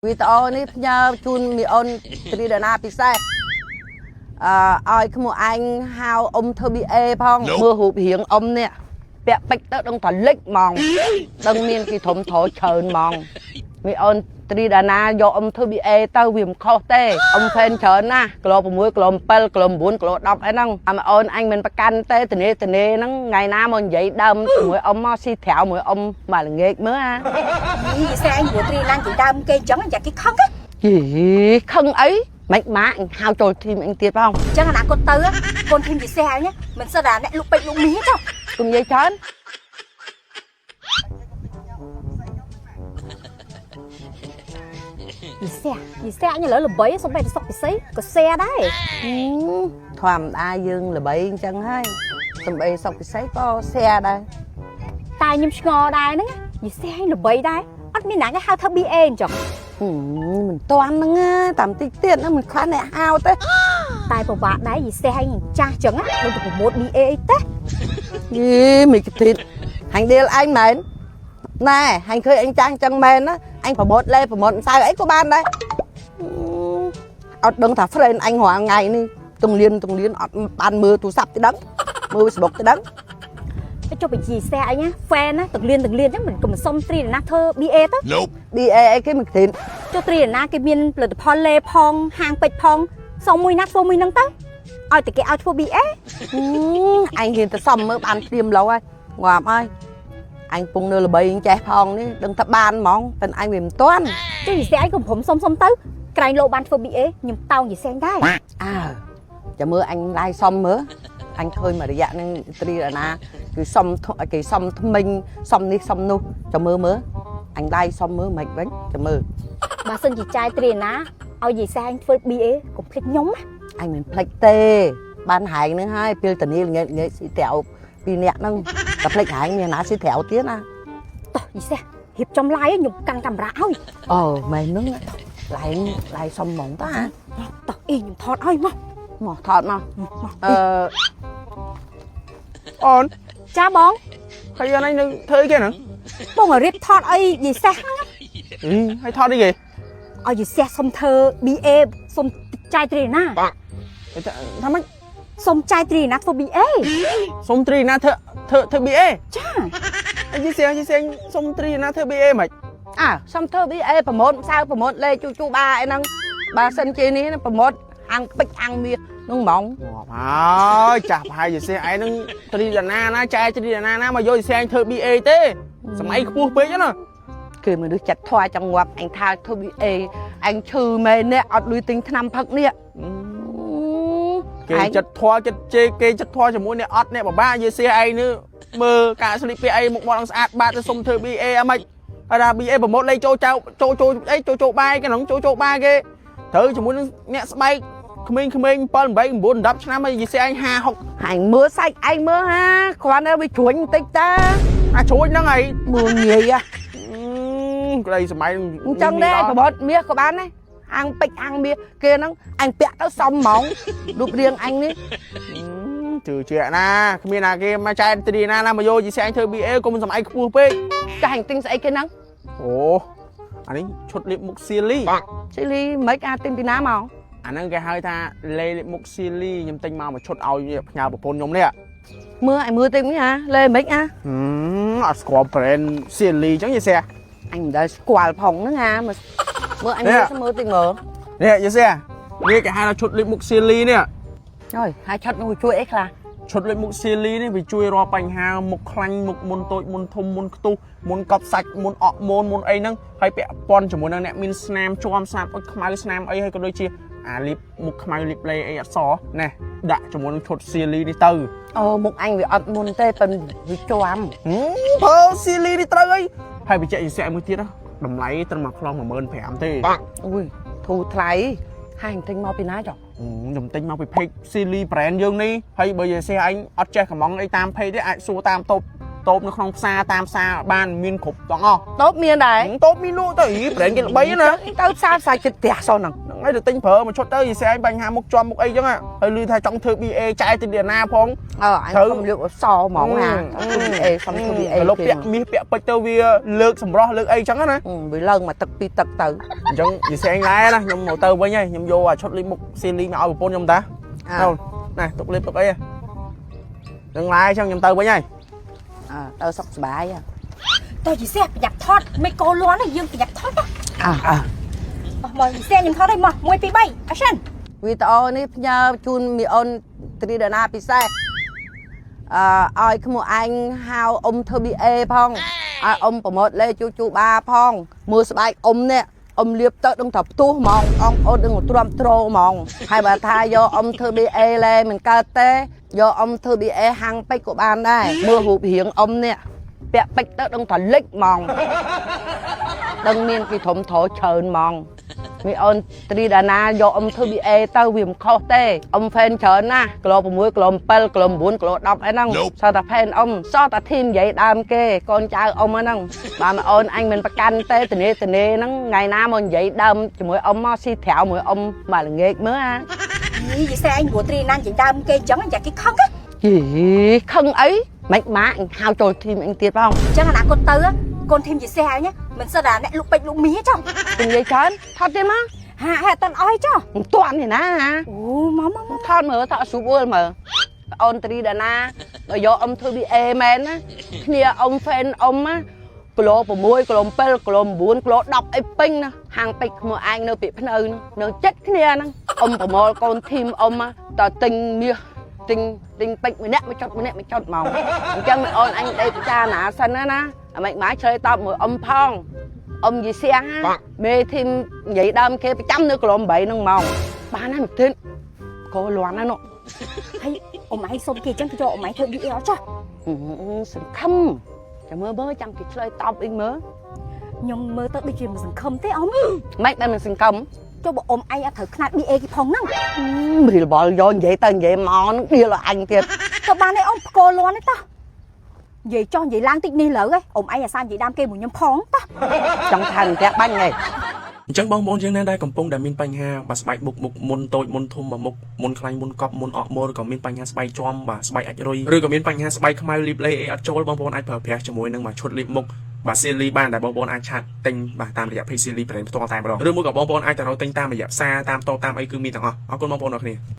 វីដេអូនេះផ្ញើជូនមីអូនត្រីដាណាពិសេសអឺឲ្យក្មួយឯងហៅអ៊ំធ្វើ BA ផងមើលរូបរាងអ៊ំនេះពាក់ពេជ្រទៅដឹងថាលិចហ្មងដឹងមានគេធំត្រច្រើនហ្មងមីអូនត្រីដាណាយកអ៊ំធ្វើ BA ទៅវាមិនខុសទេអ៊ំ fan ច្រើនណាស់គីឡូ6គីឡូ7គីឡូ9គីឡូ10អីហ្នឹងអាមីអូនអញមិនប្រកាន់ទេតនេតនេហ្នឹងថ្ងៃណាមកនិយាយដើមជាមួយអ៊ំមកស៊ីត្រាវមួយអ៊ំមកល្ងាចមើលអា នេះស្អែងព្រោះត្រីឡើងគេដើមគេអញ្ចឹងយ៉ាគេខឹងណា យីខឹងអីមិនម៉ាក់អញហៅចូល team អញទៀតផង អញ្ចឹងអនាគតទៅកូនធីមជាសេះឯងមិនសិតតែអ្នកលុកពេជ្រលុកមាសទេ គុំនិយាយច្រើន យីសេះយីសេះអញឥឡូវល្បីសំបីតែសុកពិសីក៏សេះដែរ ហឹមធម្មតាយើងល្បីអញ្ចឹងហើយសំបីសុកពិសេសក៏ share ដែរ តែខ្ញុំឆ្ងល់ដែរហ្នឹងយីសេះឯងល្បីដែរអត់មានណាគេហៅធ្វើ BA អញ្ចឹង ហឹមមិនតាន់ហ្នឹងណាតាមតិចទៀតហ្នឹងមិនខ្វះអ្នកហៅទេ តែពិបាកដែរយីសេះឯងចាស់អញ្ចឹងដូចទៅ promote BA អីទេ យីមីកធីតហាញ់ដៀលឯងមែនណែហាញ់ឃើញអញចាស់អញ្ចឹងមែនណាអញ promote លេ promote ម្សៅអីក៏បានដែរហឹមអត់ដឹងថា friend អញរាល់ថ្ងៃនេះទងលៀនទងលៀនអត់បានមើលទូរស័ព្ទទេដឹងមើល Facebook ទេដឹង ទៅចុះបញ្ជីសេះអីណា fan ណាទាំងលៀនទាំងលៀនអញ្ចឹងមិនក៏មិនសុំត្រីណាធ្វើ BA ទៅ Nope. BA អីគេមិនធីត ចុះត្រីណាគេមានផលិតផលលេផងហាងពេជ្រផងសុំមួយណាធ្វើមួយហ្នឹងទៅឲ្យតែគេឲ្យធ្វើ BA ហឹមអញហ៊ានទៅសំមើលបានព្រាមឡូវហើយងាប់ហើយអញពងនៅល្បីចេះផងនេះដឹងថាបានហ្មងតែអញវាមិនទាន់ ចុះយីសេះឯងកុំព្រមសុំសុំទៅក្រែងលោកបានធ្វើ BA ខ្ញុំតោងយីសេះដែរ អើចាំមើលអញឡាយសំមើលអញឃើញមួយរយៈនឹងត្រីរណាគឺសំគេសំថ្មិញសំនេះសំនោះចាំមើលមើលអញឡាយសំមើលមិនវិញចាំមើល បើសិនជាចាយត្រីណាឲ្យយីសេះឯងធ្វើ BA កុំភ្លេចខ្ញុំណា អញមិនភ្លេចទេបានហែងនឹងហើយពេលតានីល្ងាចល្ងាចស៊ីត្រាវពីរនាក់ហ្នឹងតែភ្លេចហែងមានណាស៊ីត្រាវទៀតណា តោះយីសេះរៀបចំឡាយខ្ញុំកាន់កាមេរ៉ាឲ្យ អូមែនហ្នឹងឡាយឡាយសំហ្មងតា តោះអីខ្ញុំថតឲ្យមក មកថតមកអឺ អូន ចាបង ហើយអានេះនឹងធ្វើអីគេហ្នឹង បងឲ្យរៀបថតអីយីសេះហ្នឹង អីហើយថតអីគេ ឲ្យយីសេះសុំធ្វើ BA សុំចាយត្រីណា ថាម៉េច សុំចាយត្រីណាធ្វើ BA សុំត្រីណាធ្វើធ្វើធ្វើ BA ចា អីយីសៀងយីសៀងសុំត្រីណាធ្វើ BA ម៉េច អើសុំធ្វើ BA promote ម្សៅ promote លេជូជូបាអីហ្នឹងបើសិនជានេះ promote អាំងពេជ្រអាំងមាសហ្នឹងហ្មង ងាប់ហើយចាស់ប្រហែលយីសៀងឯងហ្នឹងត្រីដាណាណាចែត្រីដាណាណាមកយកយីសៀងធ្វើ BA ទេសម័យខ្ពស់ពេកណា គេមនុស្សចិត្តធွာចង់ងាប់អញថាធ្វើ BA អញឈឺមែននេះអត់លុយទិញថ្នាំផឹកនេះ គេចិត្តធွာចិត្តជេរគេចិត្តធွာជាមួយអ្នកអត់អ្នកបបាយីសៀងឯងនេះមើលការស្លៀកពាក់អីមុខមាត់នឹងស្អាតបាតទៅសុំធ្វើ BA អីម៉េចហើយថា BA ប្រម៉ូទលេចូលចៅចូលចូលអីចូលចូលបាយគេហ្នឹងចូលចូលបាយគេត្រូវជាមួយនឹងអ្នកស្បែកក្មេងៗ7 8 9 10ឆ្នាំហើយយីសៀងឯង5 6 អញមើលសាច់ឯងមើលហាគ្រាន់តែវាជ្រួញបន្តិចតា អាជ្រួញហ្នឹងហើយ មើលងាយហ៎ ក្តីសម័យ អញ្ចឹងដែរប្រម៉ូទមាសក៏បានដែរអាំងពេជ្រអាំងមាសគេហ្នឹងអញពាក់ទៅសំហ្មងរូបរាងអញនេះ ជឿជាក់ណាគ្មានណាគេមកចែកត្រីណាណាមកយកយីសែងធ្វើ BA កុំសម័យខ្ពស់ពេក ចាស់អញទិញស្អីគេហ្នឹង អូអានេះឈុតលាបមុខសៀលី ស៊ីលីមិនអាចទិញពីណាមក អាហ្នឹងគេហៅថាលេលាបមុខសៀលីខ្ញុំទិញមកមួយឈុតឲ្យផ្ញើប្រពន្ធខ្ញុំនេះ មើលឲ្យមើលតិចនេះហាលេមិនអា អត់ស្គាល់ brand សៀលីអញ្ចឹងយីសែ អញមិនដែលស្គាល់ផងហ្នឹងហាមើលមើលអញមើលមើលតិចមើល នេះយីសែនេះគេហៅថាឈុតលាបមុខសៀលីនេះ ហើយហើយឆុតនោះជួយអីខ្លះ ឈុតលេខមុខសៀលីនេះវាជួយរាល់បញ្ហាមុខខ្លាញ់មុខមុនតូចមុនធំមុនខ្ទុះមុនកប់សាច់មុនអកមូនមុនអីហ្នឹងហើយពាក់ព័ន្ធជាមួយនឹងអ្នកមានស្នាមជាំស្នាមអុចខ្មៅស្នាមអីហើយក៏ដូចជាអាលីបមុខខ្មៅលីបលេអីអត់សណែដាក់ជាមួយនឹងឈុតសៀលីនេះទៅ អូមុខអញវាអត់មុនទេប៉ិនវាជាំ ប្រើសៀលីនេះត្រូវអីហើយបញ្ជាក់យសេមួយទៀតណាតម្លៃត្រឹមមួយខ្លង15000ទេ អូយធូរថ្លៃហើយអញទិញមកពីណាចុះ ខ្ញុំទិញមកពី page សៀលី brand យើងនេះហើយបើយសេអញអត់ចេះកំងអីតាម page ទេអាចសួរតាមតូបតូបនៅក្នុងផ្សារតាមផ្សារបានមានគ្រប់ទាំងអស់ តូបមានដែរ តូបមានលក់ទៅអី brand គេល្បីណា ទៅផ្សារផ្សារចិត្តផ្ទះសោះហ្នឹង ហ្នឹង ហើយទៅទិញប្រើមួយឈុតទៅយីសែងបញ្ហាមុខជាប់មុខអីចឹងហើយឮថាចង់ធ្វើ BA ចែកទៅឌីណាផង អើអញ ត្រូវ សុំលើកអសហ្មងណាធ្វើ BA សុំធ្វើ BA លោកពាក់មាសពាក់ពេជ្រទៅវាលើកសម្រស់លើកអីចឹងណា វាឡើងមកទឹកពីរទឹកទៅ អញ្ចឹងយីសែងឡែណាខ្ញុំមកទៅវិញហើយខ្ញុំយកអាឈុតលីបមុខស៊ីលីមកឲ្យប្រពន្ធខ្ញុំតា អើ ណាទុកលីបទុកអីនឹងឡែអញ្ចឹងខ្ញុំទៅវិញហើយ អើទៅសុខសប្បាយហ៎ តើយីសេះប្រញាប់ថតមិនកោលន់យើងប្រញាប់ថត អើអើ មកយីសេះខ្ញុំថតឲ្យមក1 2 3 action វីដេអូនេះផ្ញើជូនមីអូនត្រីដាណាពិសេសអឺឲ្យក្មួយឯងហៅអ៊ំធ្វើ BA ផងឲ្យអ៊ំប្រម៉ូទលេជូជូបាផងមើលស្បែកអ៊ំនេះអ៊ំលៀបទៅដឹងថាផ្ទុះហ្មងអងអូនដឹងទ្រាំទ្រហ្មងហើយបើថាយកអ៊ំធ្វើ BA លែមិនកើតទេយកអ៊ំធ្វើ BA ហាងពេជ្រក៏បានដែរមើលរូបរាងអ៊ំនេះពាក់ពេជ្រទៅដឹងថាលិចហ្មងដឹងមានគេធំត្រច្រើនហ្មង មីអូនត្រីដាណាយកអ៊ំធ្វើ BA ទៅវាមិនខុសទេអ៊ំ fan ច្រើនណាស់គីឡូ6គីឡូ7គីឡូ9គីឡូ10អីហ្នឹងសោះតែ fan អ៊ំសោះតែ team និយាយដើមគេកូនចៅអ៊ំហ្នឹងបាទមីអូនអញមិនប្រកាន់ទេតនេតនេហ្នឹងថ្ងៃណាមកនិយាយដើមជាមួយអ៊ំមកស៊ីត្រាវមួយអ៊ំមកល្ងាចមើលអា នេះយីសេះឯងព្រោះត្រីណានិយាយដើមគេអញ្ចឹងយ៉ាគេខឹងណា យីខឹងអីមិនម៉ាក់អញហៅចូល team អញទៀតផង អញ្ចឹងអនាគតទៅកូន team យីសេះឯងមិនសិតតែអ្នកលុកពេជ្រលុកមាសចុះ និយាយច្រើនថតទៀតមក ហាហាអត់អស់ចុះ មិនតាន់ទេណា អូមកមកមក ថតមើលថតស្រួលមើលប្អូនត្រីដាណាបើយកអ៊ំធ្វើ BA មែនណាគ្នាអ៊ំ fan អ៊ំណាគីឡូ6គីឡូ7គីឡូ9គីឡូ10អីពេញណាហាងពេជ្រក្មួយឯងនៅពាក្យភ្នៅហ្នឹងនៅចិត្តគ្នាហ្នឹងអ៊ំប្រមូលកូន team អ៊ំណាតើទិញមាសទិញទិញពេជ្រម្នាក់មួយចុតម្នាក់មួយចុតហ្មងអញ្ចឹងមិនអូនអញដេកពិចារណាសិនណាណាអាម៉េចម៉ាឆ្លើយតបមួយអ៊ំផងអ៊ំយីសៀងណាមេ team និយាយដើមគេប្រចាំនៅគីឡូ8ហ្នឹងហ្មងបានហើយមិនទេកោលាន់ណាស់នោះ ហើយអ៊ំឯងសុំគេអញ្ចឹងគេយកអ៊ំឯងធ្វើ BA អត់ចុះ សង្ឃឹមចាំមើលមើលចាំគេឆ្លើយតបអីមើល ខ្ញុំមើលទៅដូចជាមិនសង្ឃឹមទេអ៊ំ មិនដែលមិនសង្ឃឹម ចុះបើអ៊ំឯងអត់ត្រូវខ្នាត BA គេផងហ្នឹង រីលបលយកនិយាយទៅនិយាយមកហ្នឹងដៀលឲ្យអញទៀត ក៏បានឯងអ៊ំផ្គរលាន់ទេតោះនិយាយចោះនិយាយឡើងតិចនេះលើឯងអ៊ំឯងអាសានិយាយដើមគេមួយខ្ញុំផងតោះ ចង់ថាអន្ទាក់បាញ់ហី អញ្ចឹងបងប្អូនយើងណាដែលកំពុងដែលមានបញ្ហាបាទស្បែកមុខមុខមុនតូចមុនធំបាទមុខមុនខ្លាញ់មុនកប់មុនអកមឬក៏មានបញ្ហាស្បែកជាំបាទស្បែកអាចរុយឬក៏មានបញ្ហាស្បែកខ្មៅលីបលេអីអត់ចូលបងប្អូនអាចប្រើប្រាស់ជាមួយនឹងបាទឈុតលីបមុខបាទស៊ីលីបានដែលបងប្អូនអាច chat ទិញបាទតាមរយៈ page ស៊ីលី brand ផ្ទាល់តែម្ដងឬមួយក៏បងប្អូនអាចទៅរកទិញតាមរយៈផ្សារតាមតូបតាមអីគឺមានទាំងអស់អរគុណបងប្អូនអរគ្នា។